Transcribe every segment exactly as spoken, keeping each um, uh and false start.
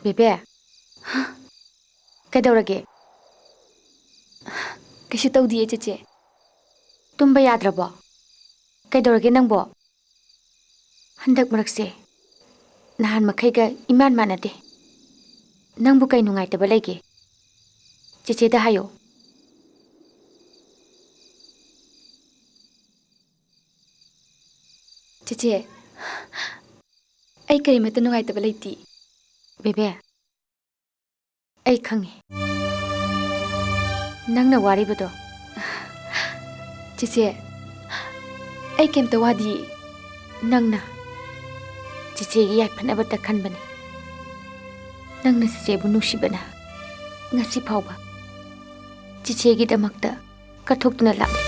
ꯕꯦꯕꯦ, ꯀꯩꯗꯧꯔꯒꯦ? ꯀꯩꯁꯨ ꯇꯧꯗꯤꯌꯦ, ꯆꯦꯆꯦ꯫ ꯇꯨꯝꯕ ꯌꯥꯗ꯭ꯔꯕꯣ? ꯀꯩꯗꯧꯔꯒꯦ ꯅꯪꯕꯣ? ꯍꯟꯗꯛ ꯃꯔꯛꯁꯦ ꯅꯍꯥꯟ ꯃꯈꯩꯒ ꯏꯃꯥꯟ ꯃꯥꯟꯅꯗꯦ꯫ ꯅꯪꯕꯨ ꯀꯩ ꯅꯨꯡꯉꯥꯏꯇꯕ ꯂꯩꯒꯦ? ꯆꯦꯆꯦꯗ ꯍꯥꯏꯌꯣ꯫ ꯆꯦꯆꯦ, ꯑꯩ ꯀꯔꯤꯃꯠꯇ ꯅꯨꯡꯉꯥꯏꯇꯕ ꯂꯩꯇꯦ꯫ ꯕꯦꯕꯦ, ꯑꯩ ꯈꯪꯉꯤ ꯅꯪꯅ ꯋꯥꯔꯤꯕꯗꯣ꯫ ꯆꯦꯆꯦ, ꯑꯩ ꯀꯩꯝꯇ ꯋꯥꯗꯤꯌꯦ꯫ ꯅꯪꯅ ꯆꯦꯆꯦꯒꯤ ꯌꯥꯏꯐꯅꯕꯇ ꯈꯟꯕꯅꯤ꯫ ꯅꯪꯅ ꯆꯦꯆꯦꯕꯨ ꯅꯨꯡꯁꯤꯕꯅ ꯉꯁꯤ ꯐꯥꯎꯕ ꯆꯦꯆꯦꯒꯤꯗꯃꯛꯇ ꯀꯠꯊꯣꯛꯇꯨꯅ ꯂꯥꯛꯂꯤ꯫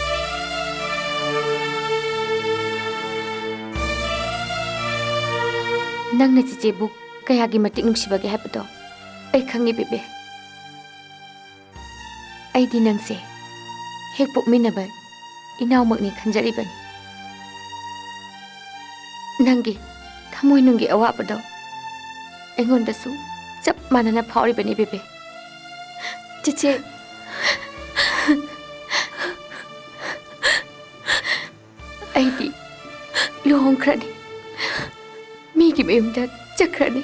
ꯅꯪꯅ ꯆꯦꯆꯦꯕꯨ ꯀꯌꯥꯒꯤ ꯃꯇꯤꯛ ꯅꯨꯡꯁꯤꯕꯒꯦ ꯍꯥꯏꯕꯗꯣ ꯑꯩ ꯈꯪꯉꯤ, ꯕꯦꯕꯦ꯫ ꯑꯩꯗꯤ ꯅꯪꯁꯦ ꯍꯦꯛ ꯄꯣꯛꯃꯤꯟꯅꯕ ꯏꯅꯥꯎꯃꯛꯅꯤ ꯈꯟꯖꯔꯤꯕꯅꯤ꯫ ꯅꯪꯒꯤ ꯊꯃꯣꯏꯅꯨꯡꯒꯤ ꯑꯋꯥꯕꯗꯣ ꯑꯩꯉꯣꯟꯗꯁꯨ ꯆꯞ ꯃꯥꯟꯅꯅ ꯐꯥꯎꯔꯤꯕꯅꯤ, ꯕꯦꯕꯦ꯫ ꯆꯦꯆꯦ, ꯑꯩꯗꯤ ꯂꯨꯍꯣꯡꯈ꯭ꯔꯅꯤ, ꯃꯤꯒꯤ ꯃꯌꯨꯝꯗ ꯆꯠꯈ꯭ꯔꯅꯤ꯫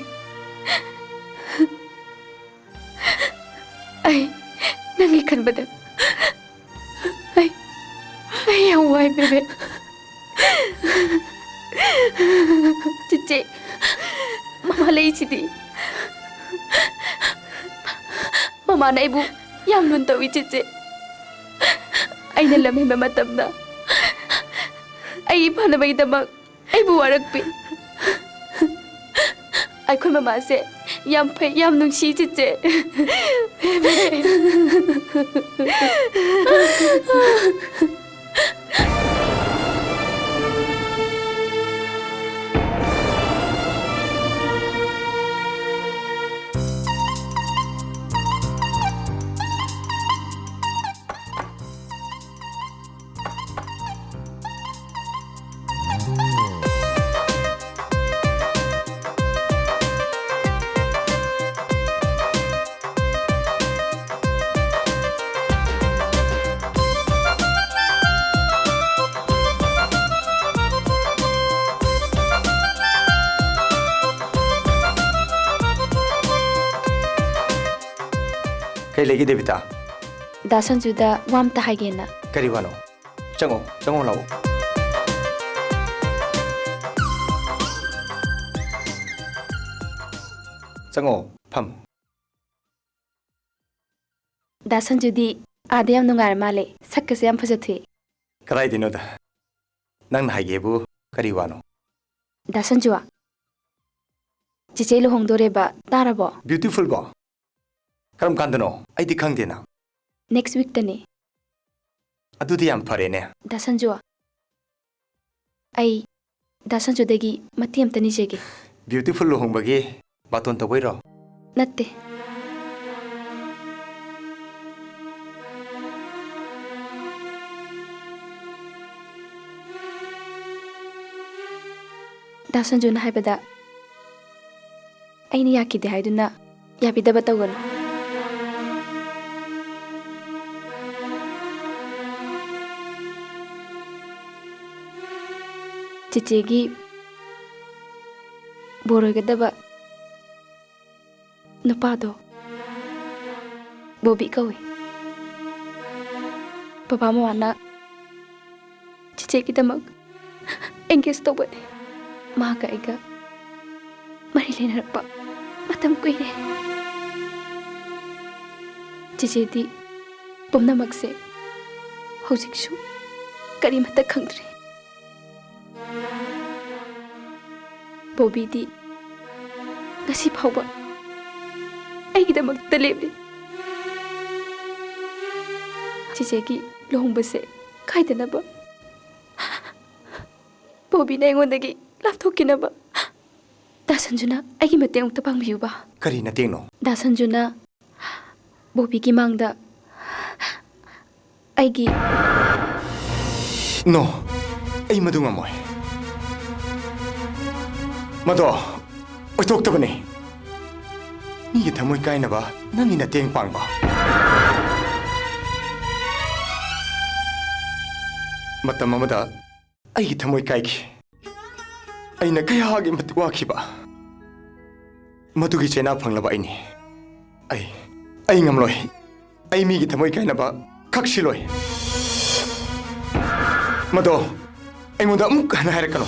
ꯑꯩ ꯅꯪꯒꯤ ꯈꯟꯕꯗ ꯑꯩ, ꯑꯩ ꯌꯥꯝ ꯋꯥꯏ, ꯕꯦꯕꯦ꯫ ꯆꯦꯆꯦ, ꯃꯃꯥ ꯂꯩꯁꯤꯗꯤ꯫ ꯃꯃꯥꯅ ꯑꯩꯕꯨ ꯌꯥꯝ ꯂꯨꯅ ꯇꯧꯏ, ꯆꯦꯆꯦ꯫ ꯑꯩꯅ ꯂꯝ ꯍꯦꯟꯕ ꯃꯇꯝꯗ ꯑꯩꯒꯤ ꯐꯅꯕꯒꯤꯗꯃꯛ ꯑꯩꯕꯨ ꯋꯥꯔꯛꯄꯤ꯫ ꯑꯩꯈꯣꯏ ꯃꯃꯥꯁꯦ ꯌꯥꯝ ꯐꯩ, ꯌꯥꯝ ꯅꯨꯡꯁꯤ, ꯆꯦꯆꯦ꯫ ꯀꯩ ꯂꯩꯒꯦ, ꯗꯦꯕꯤꯇꯥ? ꯗꯥ ꯁꯟꯖꯨꯗ ꯋꯥ ꯑꯝꯇ ꯍꯥꯏꯒꯦꯅ꯫ ꯀꯔꯤ ꯋꯥꯅꯣ? ꯆꯪꯉꯣ, ꯆꯪꯉꯣ, ꯂꯥꯛꯑꯣ꯫ ꯆꯪꯉꯣ, ꯐꯝꯃꯣ꯫ ꯗꯥ ꯁꯟꯖꯨꯗꯤ ꯑꯥꯗ ꯌꯥꯝ ꯅꯨꯡꯉꯥꯏꯔ ꯃꯥꯜꯂꯦ, ꯁꯛꯀꯁꯦ ꯌꯥꯝ ꯐꯖꯊꯣꯛꯑꯦ꯫ ꯀꯗꯥꯏꯗꯩꯅꯣꯗ? ꯅꯪꯅ ꯍꯥꯏꯒꯦꯕꯨ ꯀꯔꯤ ꯋꯥꯅꯣ? ꯗꯥ ꯁꯟꯖꯨ, ꯆꯦꯆꯦ ꯂꯨꯍꯣꯡꯗꯣꯔꯦꯕ, ꯇꯥꯔꯕꯣ? ꯕ꯭ꯌꯨꯇꯤꯐꯨꯜꯕꯣ? ꯀꯔꯝ ꯀꯥꯟꯗꯅꯣ? ꯑꯩꯗꯤ ꯈꯪꯗꯦꯅ꯫ ꯅꯦꯛꯁ ꯋꯤꯛꯇꯅꯦ꯫ ꯑꯗꯨꯗꯤ ꯌꯥꯝ ꯐꯔꯦꯅꯦ꯫ ꯗꯥ ꯁꯟꯖꯨ, ꯑꯩ ꯗꯥ ꯁꯟꯖꯨꯗꯒꯤ ꯃꯇꯦꯡ ꯑꯝꯇ ꯅꯤꯖꯒꯦ꯫ ꯕ꯭ꯌꯨꯇꯤꯐꯨꯜ ꯂꯨꯍꯣꯡꯕꯒꯤ ꯕꯥꯇꯣꯟ ꯇꯧꯕꯩꯔꯣ? ꯅꯠꯇꯦ꯫ ꯗꯥ ꯁꯟꯖꯨꯅ ꯍꯥꯏꯕꯗ ꯑꯩꯅ ꯌꯥꯈꯤꯗꯦ ꯍꯥꯏꯗꯨꯅ ꯌꯥꯕꯤꯗꯕ ꯇꯧꯒꯅꯨ꯫ ꯆꯦꯆꯦꯒꯤ ꯕꯣꯔ ꯑꯣꯏꯒꯗꯕ ꯅꯨꯄꯥꯗꯣ ꯕꯣꯕꯤ ꯀꯧꯏ꯫ ꯕꯕꯥ ꯃꯃꯥꯅ ꯆꯦꯆꯦꯒꯤꯗꯃꯛ ꯑꯦꯡꯒꯦꯖ ꯇꯧꯕꯅꯦ꯫ ꯃꯥꯒ ꯑꯩꯒ ꯃꯔꯤ ꯂꯩꯅꯔꯛꯄ ꯃꯇꯝ ꯀꯨꯏꯔꯦ꯫ ꯆꯦꯆꯦꯗꯤ ꯄꯨꯝꯅꯃꯛꯁꯦ ꯍꯧꯖꯤꯛꯁꯨ ꯀꯔꯤꯃꯠꯇ ꯈꯪꯗ꯭ꯔꯤ꯫ ꯕꯣꯕꯤꯗꯤ ꯉꯁꯤ ꯐꯥꯎꯕ ꯑꯩꯒꯤꯗꯃꯛꯇ ꯂꯦꯞꯂꯤ꯫ ꯆꯦꯆꯦꯒꯤ ꯂꯨꯍꯣꯡꯕꯁꯦ ꯀꯥꯏꯗꯅꯕ ꯕꯣꯕꯤꯅ ꯑꯩꯉꯣꯟꯗꯒꯤ ꯂꯥꯞꯊꯣꯛꯈꯤꯅꯕ ꯗꯥ ꯁꯟꯖꯨꯅ ꯑꯩꯒꯤ ꯃꯇꯦꯡ ꯑꯃꯨꯛꯇ ꯄꯥꯡꯕꯤꯌꯨꯕ꯫ ꯀꯔꯤ ꯃꯇꯦꯡꯅꯣ? ꯗꯥ ꯁꯟꯖꯨꯅ ꯕꯣꯕꯤꯒꯤ ꯃꯥꯡꯗ ꯑꯩꯒꯤ ꯅꯣ, ꯑꯩ ꯃꯗꯨ ꯉꯝꯃꯣꯏ꯫ ꯃꯗꯣ ꯑꯣꯏꯊꯣꯛꯇꯕꯅꯤ꯫ ꯃꯤꯒꯤ ꯊꯃꯣꯏ ꯀꯥꯏꯅꯕ ꯅꯪꯒꯤ ꯃꯇꯦꯡ ꯄꯥꯡꯕ꯫ ꯃꯇꯝ ꯑꯃꯗ ꯑꯩꯒꯤ ꯊꯃꯣꯏ ꯀꯥꯏꯈꯤ꯫ ꯑꯩꯅ ꯀꯌꯥꯒꯤ ꯃꯇꯤꯛ ꯋꯥꯈꯤꯕ꯫ ꯃꯗꯨꯒꯤ ꯆꯩꯅꯥ ꯐꯪꯂꯕ ꯑꯩꯅꯤ꯫ ꯑꯩ, ꯑꯩ ꯉꯝꯂꯣꯏ꯫ ꯑꯩ ꯃꯤꯒꯤ ꯊꯃꯣꯏ ꯀꯥꯏꯅꯕ ꯈꯛ ꯁꯤꯜꯂꯣꯏ꯫ ꯃꯗꯣ ꯑꯩꯉꯣꯟꯗ ꯑꯃꯨꯛ ꯍꯟꯅ ꯍꯥꯏꯔꯛꯀꯅꯨ꯫